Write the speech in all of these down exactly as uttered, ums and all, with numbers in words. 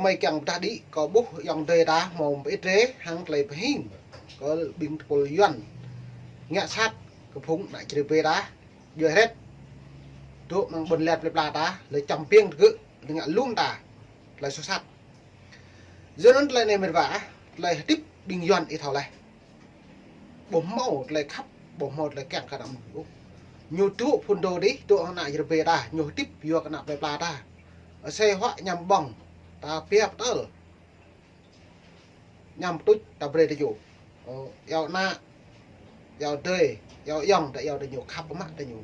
Mơi kiăng pơdah đĭ, kâo ƀuh ayŏng adơi ta hmâo pơit rê hăng tơlơi pơhing kơ ƀing tơpul Yuan ngă sat kơ phung ană čơrê bê ta, djuai hrĕt. Dŏ amăng ƀôn lan plơi pla ta, lĕ čăm piêng tơgŭ, lĕ ngă lŏm ta, tơlơi soh sat. Yua anŭn tơlơi anai mĕt wa, tơlơi hơdip ƀing Yuan ih thâo laih. Ƀu hmâo tơlơi khăp, ƀu hmâo tơlơi kiăng kơ ană mơnuih ôh. Ñu dŏ phun dŏ dih, dŏ hăng ană čơrê bê ta, ñu hơdip yua kơ ană plơi pla ta. Asơi huă añăm ƀơ̆ng, ta pia pơtơl. Añăm pơtuč ta brơi tơ ñu. Ơ, iâu ană, iâu adơi, iâu ayŏng, ta iâu tơ ñu, khăp mă tơ ñu.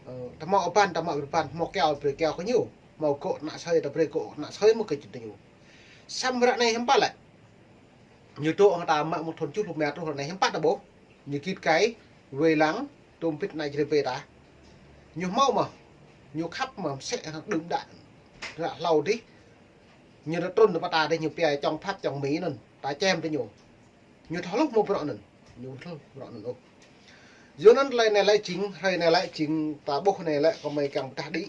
Ơ, ta hmâo abăn, ta hmâo abăn, hmâo kơyâo, brơi kơyâo kơ ñu. Hmâo gŏ ană asơi, ta brơi gŏ ană asơi mơ̆ kơ čĭt tơ ñu. Samơ̆ ră anai hiư̆m pă lĕ. Ñu dŏ hăng ta mă mơ̆ng thun tơjuh pluh rơma truh ră anai hiư̆m pă ta ƀuh. Ñu git gai, wai lăng, tôm pit ană čơrê bê ta. Ñu hmâo mơ̆, ñu khăp mơ̆, mơsĕ hăng đưm đă ră hlâo dih. Ñu rơtrŭn tơ pơ ta dih, ñu pia čŏng Pháp čŏng Mi anŭn, ta čem tơ ñu. Ñu thâo hluh mơ̆ bruă anŭn, ñu thâo hluh bruă anŭn ôh. Yua anŭn tơlơi anai lĕ jing, hrơi anai lĕ jing, ta ƀuh anai lĕ kơ mơi kiăng pơdah đĭ.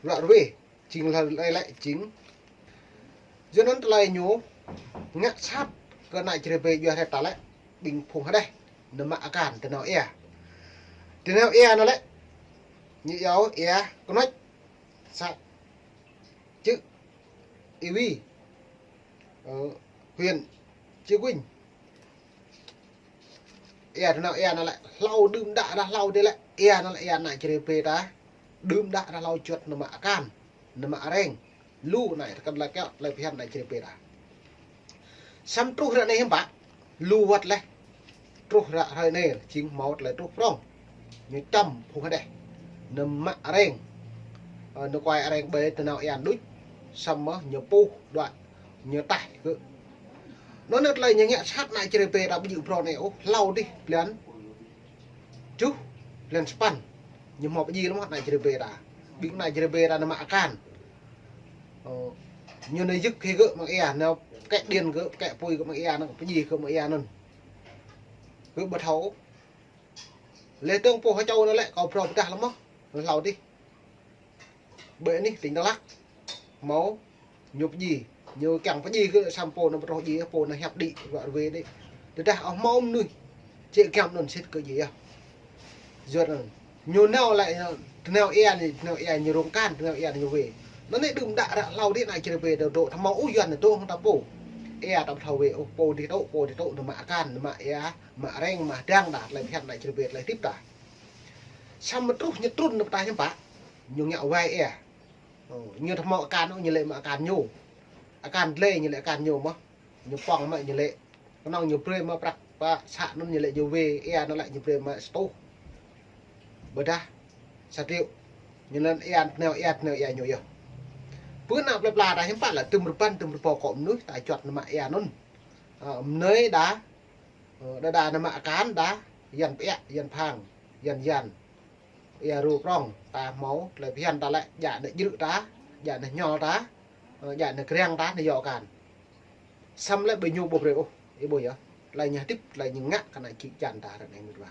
Ruă ruê. Jing lơ lĕ lĕ jing. Yua anŭn tơlơi ñu ngă sat kơ ană čơrê bê djuai hrĕt ta lĕ ƀing phung hơđeh, nao mă akan tơnao ia. Tơnao ia anŭn lĕ ñu iâu ia Kơnuăč, să Čư̆ Ih Wi, ơ, huyện Chư Kuin. Ia tơnao ia anŭn lĕ hlâo đưm đă ră hlâo dih lĕ ia anŭn lĕ ia ană čơrê bê ta. Đưm đă ră hlâo juăt nao mă akan, nao mă areng. Lu anai tơkăn lĕ kiăo tơlơi phiăn ană čơrê bê ta. Samơ̆ truh ră anai hiư̆m pă, lu wơ̆t laih. Truh ră hrơi anai jing hmâo tơlơi truh prŏng. Ñu čăm phung hơđeh. Nao mă areng. Ơ, nao kuai areng ƀơi tơnao ia đôč. Samơ̆ ñu puh đuaĭ. Ñu taih kơ. Anŭn tơlơi ñu ngă sat ană čơrê bê ta ƀu djơ̆ brơi anai ôh, hlâo dih blan tơjuh, blan sapăn. Ñu hmâo pơdjai lăm ană čơrê bê ta. Ƀing ană čơrê bê ta nao mă akan. Ơ, ñu nao yơk hĭ gơ̆ amăng ia, nao pơkĕ điện gơ̆, pơkĕ apui gơ̆ amăng ia, nao pơdjai gơ̆ amăng ia anŭn. Gơ̆ ƀu thâo. Lĕ tơ̆ng pô hơčâo anŭn lĕ kâo brơi pơdah lăm mơ̆, hlâo dih. Ƀơi anih tỉnh Đắk Lắk. Hmâo ñu pơdjai, ñu kiăng pơdjai kơ samơ̆ pô anŭn ƀu truh djai, pô anŭn hiăp đĭ, ruă ruê đĭ. Tơdah ôh hmâo mơnuih čĕ giăm anŭn sĭt kơ djai yơh. Yua anŭn ñu nao lĕ, tơnao ia anai, tơnao ia ñu rông akan, tơnao ia ñu wai. Anŭn anai đưm đă ră hlâo dih ană čơrê bê ta dŏ, ta hmâo ôh Yuan dŏ hăng ta pô. Ia ta ƀu thâo wai ôh, pô dih dŏ, pô dih dŏ, nao mă akan, nao mă ia, mă areng, mă đang ta, tơlơi phiăn ană čơrê bê, tơlơi hơdip ta. Samơ̆ truh ñu trŭn nao pơ ta hiư̆m pă, ñu ngă wai ia. Ơ, ñu ta hmâo akan ôh, ñu lĕ mă akan ñu. Akan dlai ñu lĕ akan ñu mơ̆. Ñu pŏng mă ñu lĕ. Kơnơ̆ng ñu brơi mă prăk pơ să anŭn ñu lĕ ñu wai ia anŭn lĕ ñu brơi mă sa rơtuh. Ƀôdah sa triệu. Ñu lĕ ia tơnao ia tơnao ia ñu yơh. Pơ ană plơi pla ta hiư̆m pă lĕ tơm rơbăn tơm rơbâo akŏ mơnuih ta juăt nao mă ia anŭn. Ơ, mơnơi đa, ơ, đa đa nao mă akan đa, Yuan pơiă, Yuan phang, Yuan Yuan. Ia ru prŏng, ta hmâo, tơlơi phiăn ta lĕ, djă anai jrư̆ ta, djă anai hñol ta, ơ, djă anai kriăng ta, anai yua akan. Samơ̆ lĕ ƀing ñu ƀu brơi ôh, ih ƀuh yơh. Tơlơi ñu hơdip, tơlơi ñu ngă kơ ană čư̆ čan ta ră anai mĕt wa.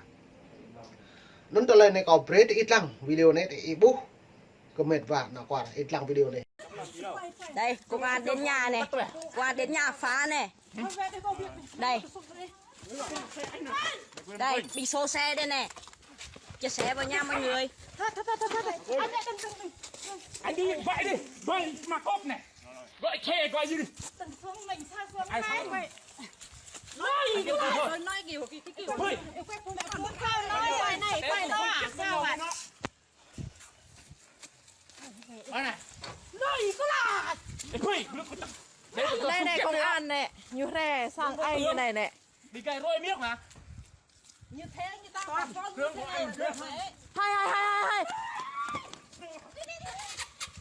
Anŭn tơlơi anai kâo brơi tơ ih lăng video anai tơ ih ƀuh. Kơ mĕt wa ană kuar ih lăng video anai. Đây, công an đến nhà này. Công an đến nhà phá này. Đây. Đây, biển số xe đây này. Chia sẻ vào nha mọi người. Anh đi điện thoại đi. Gọi mà cốp này. Gọi xe, gọi gì đi. Ai sao? Nói gì nữa? Nói kiểu, cái, cái kiểu. Ôi. Nói này, quay nó sao vậy? Nói này. Nói gì có là. Ê, quay, nó có. Đây này, công an này. Ñu hrĕ sang ai như này này. Đi cài roi miếc hả? Như thế người ta còn có như thế này. Hai, hai, hai, hai, hai.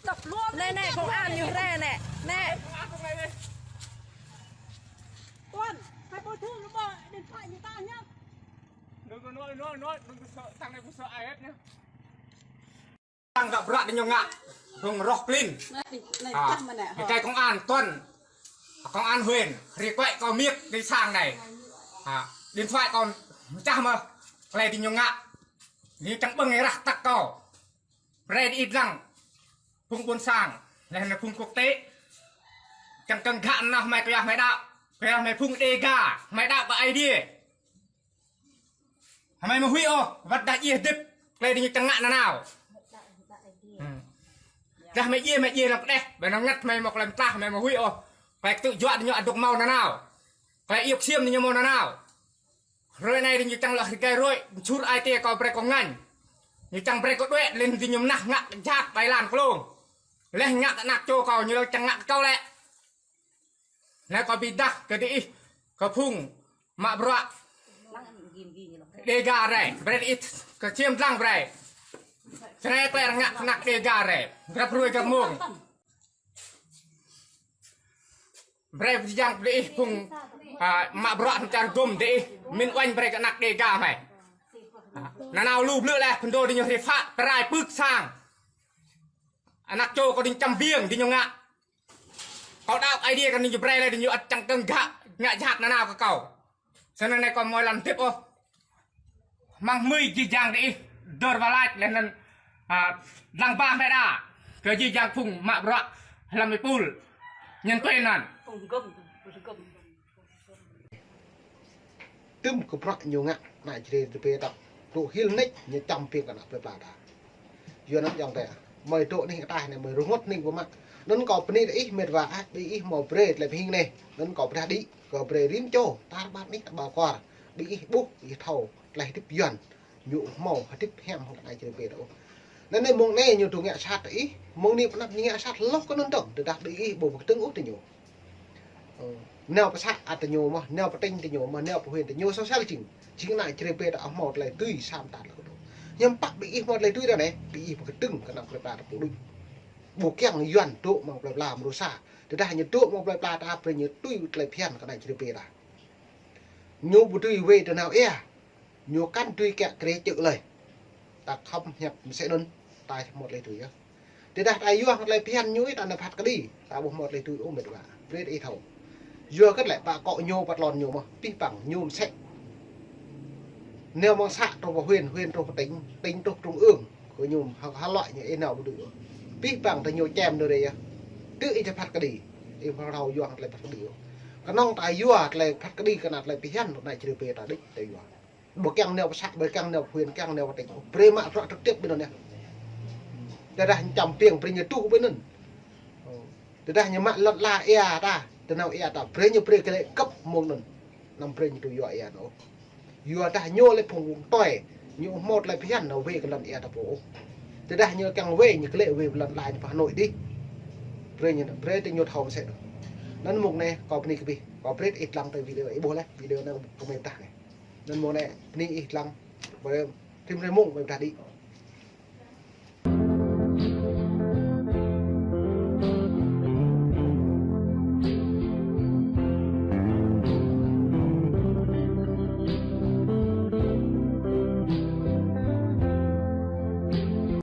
Tập luôn. Nè, nè, công an ñu hrĕ nè. Nè. Tuân, phải bồi thường nó mở điện thoại người ta nhá. Đừng có nói, nói, nói, đừng có sợ, thằng này có sợ ai hết nhá. Tăng gak berat ñu ngă, rông roh klin. Ơ, tơlơi công an tuần, công an huyện, ri quẹk kơ miêk đi sang anai. Ơ, điện thoại kơ mơčah mơ̆, tơlơi đi ñu ngă. Ñu čang ƀơ̆ng rah tăk kơ. Brơi đi ih lăng, phung ƀôn sang, lĕ anai phung quốc tế. Čang kơ̆ng gah anŭn hmei kơ hmei đaŏ. Kơ hmei phung Đêga, hmei đaŏ kơ Aê Diê. Hmei mơ̆ huĭ ôh, wơ̆t dah djai hơdip, tơlơi diñu čang ngă nanao. Hmm. Dah hmei djai, hmei djai lăm kơđeh, ƀơi anŭn ngă hmei mơ̆ tơlơi pơtlaih, hmei mơ̆ huĭ ôh. Tơlơi kơtư̆ juă diñu adŭk hmâo nanao. Tơlơi iŏk siam diñu hmâo nanao. Hrơi anai diñu čang lŏ rơgơi rơi, čur ai tiê kâo brơi kâo ngă. Ñu čang brơi kâo đuaĭ, lĕ diñu mơnah ngă jhat ƀai lan klông. Lĕ ngă kơ anak čô kâo, ñu lŏ čang ngă kơ kâo lĕ. Anai kâo ƀiă dah kơ diih, kơ phung mă bruă Đêga rai, brơi diih kơ čiêm dlăng brơi. Sơnai tơlơi ngă kơ anak Đêga rai, grăp hruê grăp mông. Brơi pơjing diih phung, a, mă bruă hăng čar gum diih, min uañ brơi kơ anak Đêga hmei. A, nanao lu blư̆ lĕ, phŭn dô diñu hrĕ phă, pơrai pưk sang. Anak čô kâo diñu čăm biêng, diñu ngă. Kâo đaŏ Aê Diê kơ diñu brơi lĕ diñu ăt čang kơ̆ng gah, ngă jhat nanao kơ kâo. Sơnăn anai kâo mơ̆ lăng tip ôh. Mơ̆ng hmưi jih jang diih, dơr wơlač lĕ anŭn, a, lăng ba hmei đa. Kơ jih jang phung mă bruă, hlăm êpul. Ñăn tui anŭn. Tơm kơ bruă ñu ngă, ană Jrai Dơbê tŏ. Tŭ hil nik, ñu čăm biêng kơ ană plơi pla ta. Yua anŭn yŏng tĕ. Mơi dŏ anih kơ ataih anai, mơi rơngot anih pơmă. Anŭn kâo bơni diih met wa ah, diih hmâo brơi tơlơi pơhing anai. Anŭn kâo brơi đĭ, kâo brơi rĭm čô, tar ƀar anih ta ƀao kuar. Diih ƀuh, diih thâo, tơlơi hơdip Yuan. Ñu hmâo hơdip hiam hăng ană Jrai Dơbê tŏ. Anŭn anai mơ̆ng anai ñu tŭ ngă sat diih, mơ̆ng anai pơ anăp ñu ngă sat hloh kơ anŭn dơ̆ng, tơdah diih ƀu pơkơdơ̆ng ôh tơ ñu. Ơ, nao pơ să ăt tơ ñu mơ̆, nao pơ tỉnh tơ ñu mơ̆, nao pơ huyện tơ ñu, sosial jing. Jing ană Jrai Dơbê ta hmâo tơlơi tui sam tat lăk kơ dŏ. Hiư̆m pă ƀing ih hmâo tơlơi tui ră anai, ƀing ih pơkơdơ̆ng kơ ană plơi pla ta pơđuč. Ƀu kiăng Yuan dŏ mơ̆ng plơi pla mrô sa. Tơdah ñu dŏ mơ̆ng plơi pla ta brơi ñu tui tơlơi phiăn kơ ană Jrai Dơbê ta. Ñu ƀu dưi wai tơnao ia. Ñu kăn dưi kiă kriê čư̆ lơi. Ta khŏm hiăp mơsĕ anŭn, ta hmâo tơlơi tui yơh. Tơdah ta yua hăng tơlơi phiăn ñu ih ta nao phat kơđi, ta ƀu hmâo tơlơi tui ôh met wa. Brơi ih thâo. Yua kơ tơlơi pă akŏ ñu pă tlôn ñu mơ̆, pih păng ñu mơsĕ. Nao mơ̆ng să truh pơ huyện, huyện truh pơ tỉnh, tỉnh truh trung ương. Kơ ñu hă, hă lŏi ñu ih nao ƀu dưi ôh. Pih păng tơ ñu čem nao rai yơh. Tơ ih ta phat kơđi, ih ƀu thâo yua hăng tơlơi phat kơđi ôh. Kơnơ̆ng ta yua tơlơi phat kơđi kơ ană tơlơi phiăn, ană Jrai Dơbê ta đĭ ta yua. Ƀu kiăng nao pơ să, ƀu kiăng nao pơ huyện, kiăng nao pơ tỉnh. Brơi mă bruă trực tiếp ƀơi anŭn yơh. Tơdah ñu čăm biêng brơi ñu truh ƀơi anŭn. Tơdah ñu mă lŏn ala ia ta, tơnao ia ta, brơi ñu brơi kơ lĕ kơ̆p mơ̆ng anŭn. Anăm brơi ñu tŭ yua ia anŭn. Yua dah ñu lĕ phung wơ̆ng tui, ñu hmâo tơlơi phiăn nao wai kơ lŏn ia ta pô ôh. Tơdah ñu kiăng wai, ñu kơ lĕ wai lŏn ala ñu pơ Hà Nội đih. Brơi ñu, brơi tơ ñu thâo mơsĕ anŭn. Anŭn mơ̆ng anai, kâo bơni kơ ƀing, kâo brơi ih lăng tơ video, ih ƀuh lĕ, video anai kâo mơ̆ pơdah anai. Anŭn mơ̆ng anai, bơni ih lăng, brơi rĭm hrơi mông mơ̆ pơdah đĭ.